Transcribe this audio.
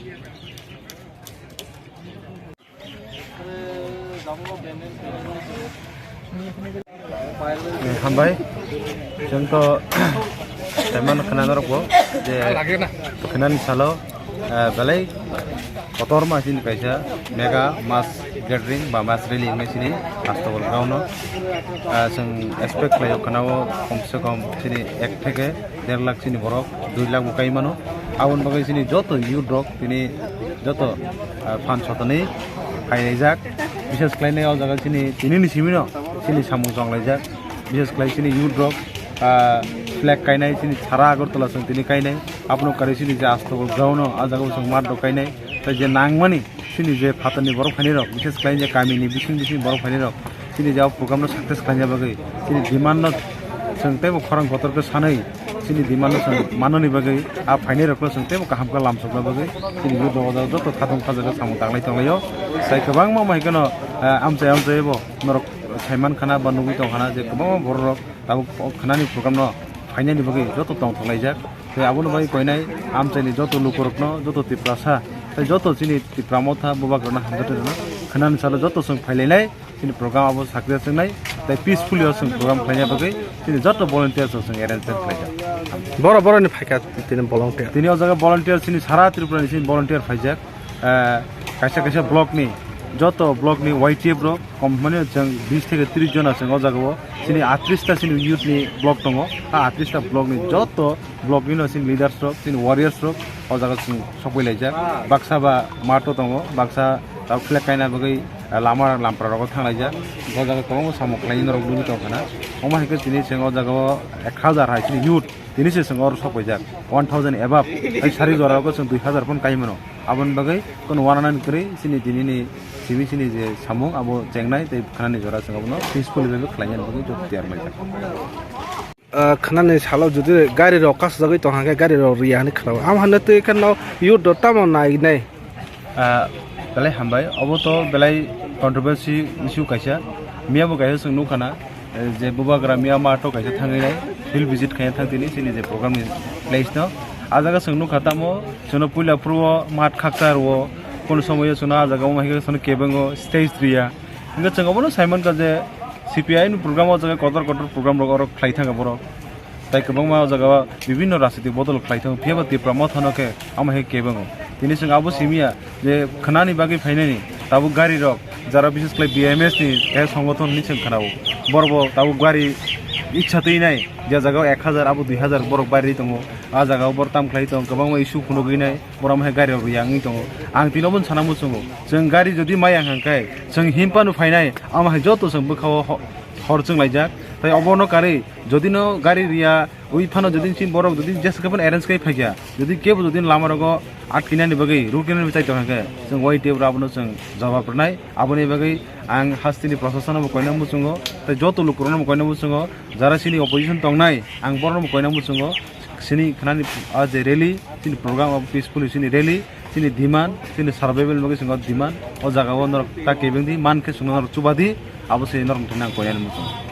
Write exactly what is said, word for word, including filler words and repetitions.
Eh, hambai. Chwng to taiman khwna norok bo je khwnani salo, eh, belai kotorma chini kaisa mega mass gathering ba mass rally wngwi chini Astobal ground o. Ah, chwng expect khlaio khwnao kom se kom chini ek theke der lakh chini borok, dui lakh bo kai mano. Aboni bagwi chini joto youth rok tini joto, ah, phan sotoni phailaijak. Bishes khlainai o jaga chini, tini ni simi no chini samung chonglaijak. Bishes khlai chini youth rok, ah, flag kainai chini sara Agartala chwng tini kainai. Abono karwi chini je Astobal ground o, ah jaga o chwng mat rok kainai. Tai je nangmani chini je phatarni borok phainai rok, bishes khlai je kamini bising bising borok phainai rok, chini je o program no success khlaina bagwi chini demand no chwng teibo khorang kotor khe sanwi chini demand no chwng manani bagwi, a phainai rok no chwng teibo kaham khe lamsokna bagwi chini youth rok joto khatung khajaga samung tanglai tonglaio. Tai kwbangma mai kheno, eh, amchai amchai bo norok saiman khana ba nugwi tong khana je kwbangma borok rok tabuk o khwnani program no phainani bagwi joto tongthok laijak. Tei abono bai koinai amchaini joto lukurokno, joto Tiprasa, tei joto chini Tipra Motha bubagrano hamjaknai rwno khwnani salo joto chwng phailainai, chini program abo success wngnai, tei peacefully o chwng program khlaina bagwi chini joto volunteers rok chwng arrange khlaijak. Boro boroni phaikha tini volunteer. Tini o jaga volunteer chini sara Tripura ni chini volunteer phaijak. Eh, kaisa kaisa block ni, joto block ni Y T F rok kom hwnmani chwng bis theke tris jona chwng o jaga o. Chini atris ta chini youth ni block tongo. A atris ta block ni joto block ni no chini leaders rok, chini warriors rok o jaga chwng sokbai laijak. Baksa ba mato tongo, baksa tabuk flag kaina bagwi, eh, lama lampra rogo thang laijak. O jaga kwbangma samung khlainai norok nugwi tong khana. Omo hai khe tini chwng o jaga o ek hazar hai chini youth tini se chwng oro sokpaijak, one thousand above. Hai sari jora rogo chwng dui hazar phano kai mano. Aboni bagwi kono uananani kwrwi chini tinini simi chini je samung abo chengnai tei khwnani jora chwng abono peacefully bai khlainani bagwi joto tiyar laijak. Ah, khwnani salo jodi gari rok kasajagwi tong hwnkhe gari rok riya hwnwi khwnao. Am hwnwi twi kheno youth rok tamo nainai. Ah, belai hambai. Obo to belai controversy issue kaisa. Miya bo kaisa chwng nukha na. Eh, je bubagra miya math o kaisa thangwi nai, field visit khaina thang tini chini je program ni place no. A jaga chwng nukha tamo, chwngno puila phuru o math khakcha rwo, kono somoyo chwngno a jaga o hai khe chwngno kebengo stage riya. Hingke chwng obono saimankha je C P I ni program o jaga kotor kotor program rok oro khlai thangkha borok. Tai kwbangma o jaga o bibinno rajniti bodol khlai thango, phiya ba Tipra Motha no khe amo hai kebengo. Tini chwng abo simiya je khwnani bagwi phainani tabuk gari rok jara bises khlai B M S ni kaisa songothon hinwi chwng khwnao. Borok bo tabuk gari ichha twi nai, je jaga o ek hazar abo dui hazar borok bari tongo, a jaga o borok tam khlai tongo, kwbangma issue phunugwi nai, borok amo hai gari rok riyangwi tongo. Ang tini obono sana muchungo, chwng gari jodi maya hwnkhe chwng himpano phainai, amo hai joto chwng bwkha o ho-, hor chwng laijak. Tai obono karwi jodi no gari riya, ui phano jodi chini borok jodi jesa khe phano arrange khai phaikha, jodi kebo jodi lama rogo atkinani bagwi, ruknani bagwi chai tongkha khe, chwng wai tei abono chwng jawab rwnai. Aboni bagwi ang hasteni proshasano bo koina muchungo, tei joto lukurokno bo koina muchungo, jara chini opposition tongnai, ang borokno bo koina muchungo, chini khnani a je rally, chini program of peaceful chini rally, chini demand, chini survival bagwi chwng o demand, o jaga o norok ta kebengdi, man khe chwngno norok chubadi, abo se norok thani ang koinani muchungo.